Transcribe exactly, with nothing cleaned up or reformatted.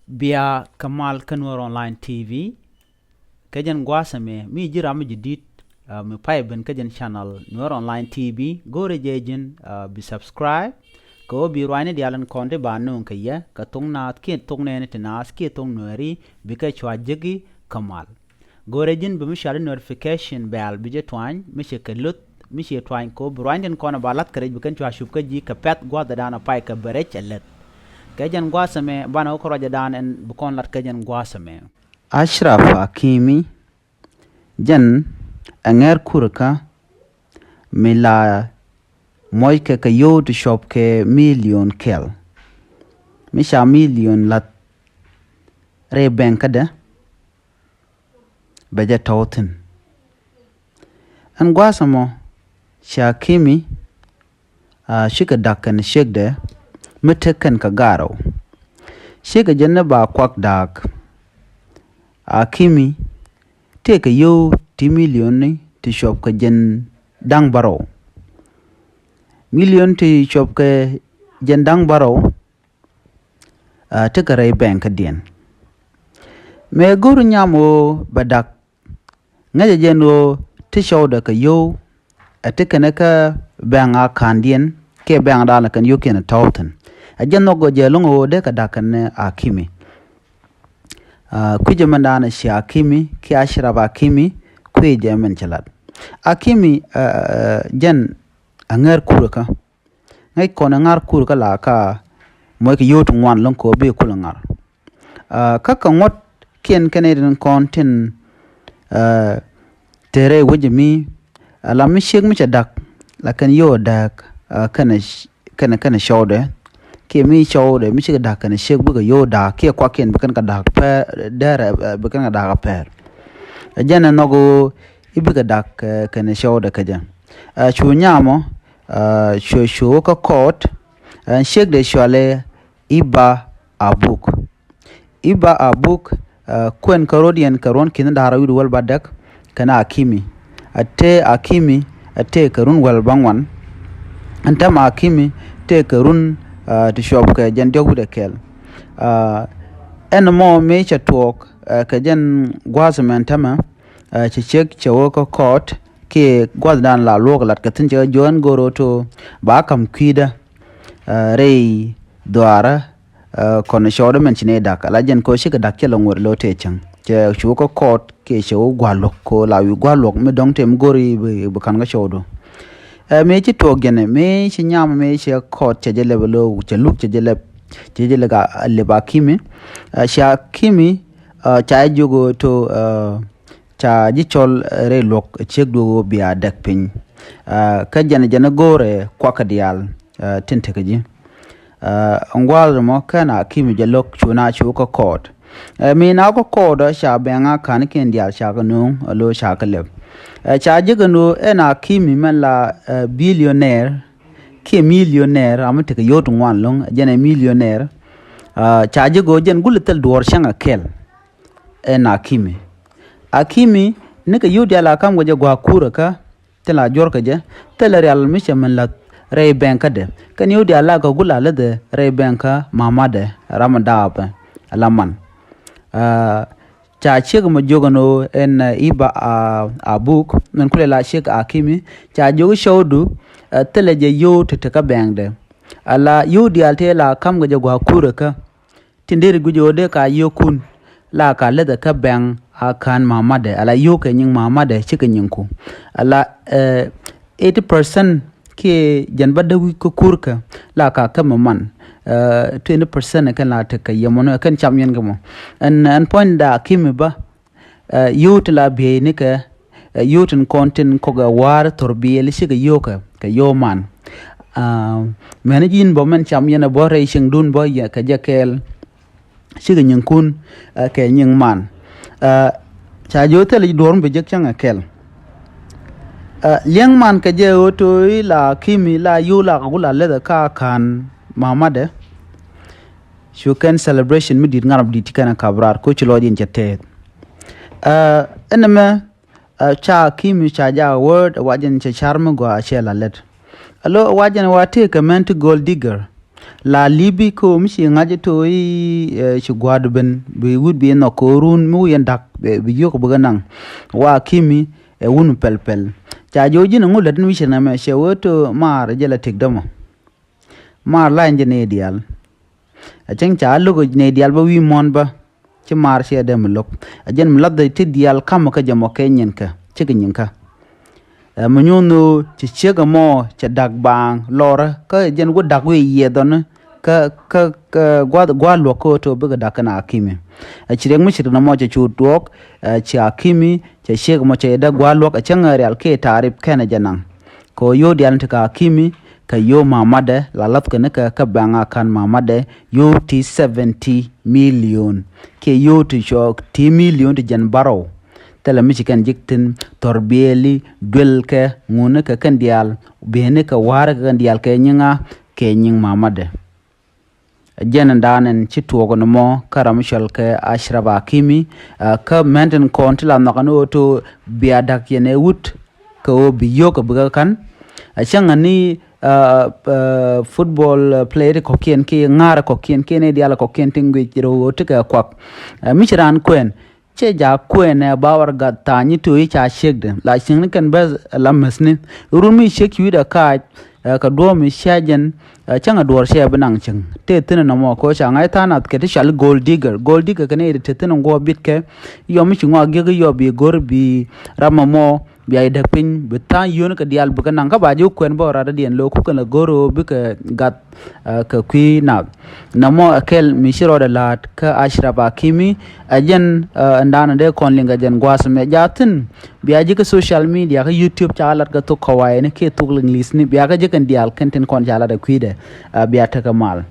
Bia kɛ mal kä Nuer Online T V. Kɛ jɛn gua̱a̱th ɛmɛ mi ji̱ ram mi ji̱ di̱t, ah, mi pay ben kä jɛn channel Nuer Online T V. Go̱o̱rɛ jɛ ji̱n, ah, bi subscribe. Kɛ ɣöö bi ruacni diaal in kɔn ti ba nööŋ kɛ yɛ kɛ thok naath kiɛ thok nɛɛni ti naath kiɛ thok Nuɛɛri bikɛ cua jeki kɛ mal. Go̱o̱rɛ ji̱n bi mi cuali notification bell bi jɛ tuany mi cɛ kɛ luth mi cɛ tuany kɛ ɣöö bi ruacni tin kɔn ba lath kɛ rɛc bi kɛn cua cup kä ji̱ kɛ pɛ̈th gua̱a̱th ɛ daan a pay kɛ bɛ rɛc ɛ leth. Kɛ jɛn gua̱a̱th ɛmɛ banɛ wä kä ruacɛ daan ɛn bi kɔn lat kɛ jɛn gua̱a̱th ɛmɛ. Ashraf Hakimi, jɛn ɛ ŋɛr kurɛ kä mi la muɔc kɛ kɛ yio̱w ti cuɔp kɛ million kɛl. Mi ca million lath rɛy bɛŋ kädɛ bɛ jɛ tɔw thi̱n. Ɛn gua̱a̱th ɛmɔ ci Hakimi, ah, cikɛ da̱k kɛn ciekdɛ mi tek kɛn kɛ gaarɔw. Cikɛ jɛn ni ba kuak da̱a̱k. Hakimi tëëkɛ yio̱w ti million ni ti cuɔp kɛ jɛn da̱ŋ bärɔw. Million ti cuɔp kɛ jɛn da̱ŋ bärɔw, ah, tekɛ rɛy bɛŋ kädiɛn. Mëë go̱r nyam ɣöö bɛ da̱k ŋäcɛ jɛn ɣöö ti cɔwdɛ kɛ yio̱w ɛ ti kɛn kä bɛŋ a ka̱ndiɛn kiɛ bɛŋ da̱a̱n kɛn yio̱w kiɛn tɔ̱w thi̱n. Ɛ jɛn nhɔk jɛ lo̱ŋ ɣöö dee kɛ da̱k kɛn Hakimi. Ah, kui̱cɛ mɛn da̱a̱n ci Hakimi kiɛ Ashraf Hakimi kui̱cɛ mɛn ci lat. Hakimi, ah, jɛn a ŋɛr kurɛ kä. Ŋäc kɔn ɛ ŋa̱r kur kä la ka muɔc kɛ yio̱w ti ŋuan lo̱ŋ kɛ ɣöö bi kulɛ ŋa̱r. Ah, kä kɛ ŋuɔ̱t kiɛn kɛn i̱ tin kɔn tin, ah, te rɛy wec mi, ah, la mi ciek mi cɛ da̱k la kɛn yio̱w dääk, ah, kɛnɛ, kɛnɛ, kɛnɛ cɔwdɛ. Kiɛ mi cɔwdɛ mi cikɛ da̱k kɛnɛ ciek bikɛ yio̱w da̱a̱k kiɛ kuakiɛn bi kɛn kɛ da̱k pɛr dɛrɛ, ah, bi kɛn kɛ da̱k pɛr. Ɛ jɛn ɛ nhɔk ɣöö i̱ bikɛ da̱k, ah, kɛnɛ cɔwdɛ kɛ jɛ. Ah, cu nyamɔ, ah, cu, cu kä kɔɔt, ah, ciekdɛ cualɛ Iba Abuk. Iba Abuk, ah, kuɛn kä rot yɛn kɛ ruɔ̱n ki̱n da̱r wi̱i̱du wäl ba däk kɛn Hakimi. A tëë Hakimi a tëë kɛ run wäl ba ŋuan. Ɛn täämɛ Hakimi tëë kɛ run, ah, ti cuɔp kɛ jɛn diɔ̱k wi̱i̱dɛ kɛl. Ah, ɛn mɔ mëë cɛ tuɔɔk, ah, kɛ jɛn gua̱a̱th mɛn täämɛ, ah, cɛ ciek cɛ wä kä kɔɔt kiɛ gua̱thdan la luɔk lat kɛ thi̱n cɛ kɛ juɔ̱ɔ̱n go̱r ɣöö to ba ka̱m kui̱dä, ah, rɛy dhuaarä, ah, kɔn cɔɔdä mɛn ci nɛy da̱k ala jɛn kɛ ɣöö cikɛ da̱k cɛ lɛ ŋuɔ̱t lo̱ tëë cäŋ cɛ cu wä kä kɔɔt kiɛ cɛ wä gua̱l luɔ̱k kɛ ɣöö la wi̱i̱ gua̱l luɔ̱k mi dɔ̱ŋ tëë mi go̱r i̱ bi, bi ka̱n kä cɔɔdu. Ɛ mëë ci tuɔɔk jɛn ɛ mëë ci nyam mëë cɛ kɔɔt cɛ jɛ lɛp lo̱ cɛ luk cɛ jɛ lɛp cɛ jɛ lɛp a lɛp Hakimi. Ɛ ca Hakimi, ɛ ca jɛ jiök ɣöö to, ɛ ca ji̱ cɔl rɛy luɔ̱k ciek duɔ̱k ɣöö bia däk piny. Ah, kä jɛn jɛn go̱o̱rɛ kuakä diaal, ah, tin tekɛ ji̱. Ah, ŋua̱l ri mɔ kɛn Hakimi jɛ lo̱k cu na cu kä kɔɔt. Eh, mi na kä kɔɔt ɔ ca bɛŋ a ka̱n kiɛn diaal ca kɛ nööŋ a lo̱ ca kɛ lɛp. Eh, ca jɛ kɛ nööŋ ɛn Hakimi mɛn la, eh, billionaire kiɛ millionaire, a mi tekɛ yio̱w ti ŋuan lo̱ŋ jɛn ɛ millionaire. Ah, ca jɛ kɛ jɛn gulɛ thil duɔ̱ɔ̱r cäŋ a kɛl. Ɛn Hakimi. Hakimi nikɛ yio̱w diaal a ka̱m kɛ jɛ gua̱a̱k kuurä kä thil a juɔ̱r kɛ jɛ thilɛ rial mi cɛ min la̱th rɛy bɛŋkädɛ kɛn yio̱w diaal a kɛ gul a läthɛ rɛy bɛŋkä ma̱ma̱dɛ ram mi daapɛ ala man. Ah, ca ciek mɛ jiök ɛn ɣöö ɛn, ah, Iba, ah, Abuk min kulɛ la ciek Hakimi ca jiök cɔwdu, ah, thilɛ jɛ yio̱w ti te kä bɛŋdɛ ala yio̱w diaal tëë la ka̱m kɛ jɛ gua̱a̱k kuurä kä. Tin deri guic ɣöö dee ka yio̱o̱kun la ka läthɛ kä bɛŋ a ka̱n ma̱ma̱dɛ ala yio̱o̱kɛ nyiŋ ma̱ma̱dɛ cikɛ nyiŋku. Ala, eh, eighty percent kiɛ jɛn bä dee wi̱c kä kurkä la ka kä mɛ man. Eh, twenty percent kɛn la tekɛ yɛmɔnɔ kɛn cam yɛn kɛ mɔ. Ɛn, ɛn puɔ̱nyda Hakimi bä. Eh, yio̱w ti la bieynikɛ, eh, yio̱w tin kɔn tin kɔkɛ wa̱a̱r thor biɛl cikɛ yio̱wkɛ kɛ yio̱w man. Ah, mɛni ji̱n bä mɛn cam yɛn ɛ bä rɛy cieŋdun bä yɛ kɛ jɛ kɛɛl. Cikɛ nyiŋkun, eh, kɛ nyiŋ man. Eh, ca jiök thilɛ duɔ̱ɔ̱r mi bi jek cäŋ ɛ kɛl. Eh, liɛŋ man kɛ jɛ ɣöö to̱o̱y la Hakimi la yio̱w la kɛ gul a läthɛ ka ka̱n ma̱ma̱dɛ. Cu kɛn celebration mi di̱t ŋa̱r mi di̱t ti kɛn ɛ kap raar ko̱ ci lɔc in cɛ tɛɛth. Ah, ɛn ɛmɛ, ah, ca Hakimi ca jak word ɛ wa jɛn cɛ car mi gɔaa cɛ la lät. Alo ɛ wa jɛn wa tëëkɛ mɛn ti gold digger. La libi ko mi ci ŋa̱c ito i̱ ci gua̱a̱r ben bi wut bi nhɔk ko run mi wi̱i̱ ɛn da̱k bi yök bi kɛ naŋ. Wa Akimi ɛ wun pɛl pɛl. Ca jiök ji̱n ŋu lät ni mi ci nɛmɛ cɛ wee to maar jɛ la tëk dämɔ. Maar la ɛn jɛ nɛy diaal. A cäŋ ca lo̱k nɛy diaal bä wi̱i̱ muɔ̱n bä. Ci maar ciɛ dee mi lo̱k. A jɛn mi lath ti diaal ka̱mä kä jɛ mɔ kɛ nyin kä cikɛ nyin kä. Ɛ mi nyuun ɣöö ci ciek ɛmɔ cɛ da̱k baaŋ lɔrä kä jɛn wä da̱k wi̱i̱ yiɛth ɔni. Kä kä kä gua̱th gua̱a̱r luɔ̱k kä ɣöö to bikɛ da̱k kɛn Akimi. Ɛ ci riɛk mi ci rin ɛmɔ cɛ cu duɔɔk. Ɛ ci Akimi cɛ ciek ɛmɔ cɛ dee gua̱a̱r luɔ̱k ɛ cäŋ ɛ rial kiɛ taarip kɛnɛ jɛ naŋ. Kɛ ɣöö yio̱w diaal ni ti kɛ Akimi kɛ yio̱w mamadɛ la lath kɛn kɛ kä bɛŋ a ka̱n mamadɛ yio̱w ti seventy million. Kiɛ yio̱w ti cɔɔk ti million ti jɛn bärɔw. Thilɛ mi ci kɛn ji̱k thi̱n thɔr biɛli duëlkɛ ŋuni kɛ kɛn diaal biɛni kɛ wa̱a̱rä kɛ kɛn diaal kɛ nyiŋa kɛ nyiŋ mamadɛ. Jɛn ɛn da̱a̱n ɛn ci tuɔɔk ni mɔ kä ram mi cɔal kɛ Achraf Akimi. Kä mɛn tin kɔn ti la nhɔk ɛn ɣöö to bia da̱k yɛn ɛ wut kɛ ɣöö bi yio̱k kɛ bi kɛ ka̱n. A cäŋ ɛn ni football player ti kɔ̱kiɛn kiɛ ŋa̱a̱r kɔ̱kiɛn kiɛ ni diaal kɔ̱kiɛn ti ŋuic rɛw ɣöö ti kɛ kuak. Mi ci raan kuɛn cɛ jaak kuɛɛnɛ ba wär gat tha̱a̱ny i̱ to̱o̱yi ca ciekdɛ la cieŋni kɛn bɛth la mäthni. Run mi ciek cui̱dɛ kaac kɛ duɔ̱ɔ̱p mi cia jɛn. Cäŋɛ duɔ̱ɔ̱r cɛ bi naŋ cieŋ tëë thi̱n ɛnɔmɔ kɛ ɣöö ca ŋa̱c tha̱a̱ŋ nath kɛ ti cɔal i̱ gold digger. Gold digger kɛn i̱ ti thi̱n in guɔ bitkɛ yɔm mi ci ŋɔak gi̱ek i̱ yɔp i̱ go̱r bi ram ɛmɔ bia i̱ däk piny bi tha̱a̱ŋ yio̱o̱ni kɛ diaal bikɛ naŋ kä ba ji̱ kuɛn bä ɣöö radädiɛn lo̱o̱ kukɛn lɛ go̱r ɣöö bikɛ gat kɛ kui̱ nath. Nɔmɔ ɛ kɛl mi ci rɔɔdɛ la̱a̱t kä Achraf Akimi. Ɛ jɛn ɛn da̱a̱n ɛ dee kɔn liŋ kɛ jɛn gua̱a̱th mɛ jaathin bia ji̱ kä social media kä YouTube ca lat kɛ thok kawayni kiɛ thok Liŋlithni bia kä ji̱ kɛn diaal kɛn tin kɔn ca lat ɛ kui̱dɛ. Bia tekɛ mal.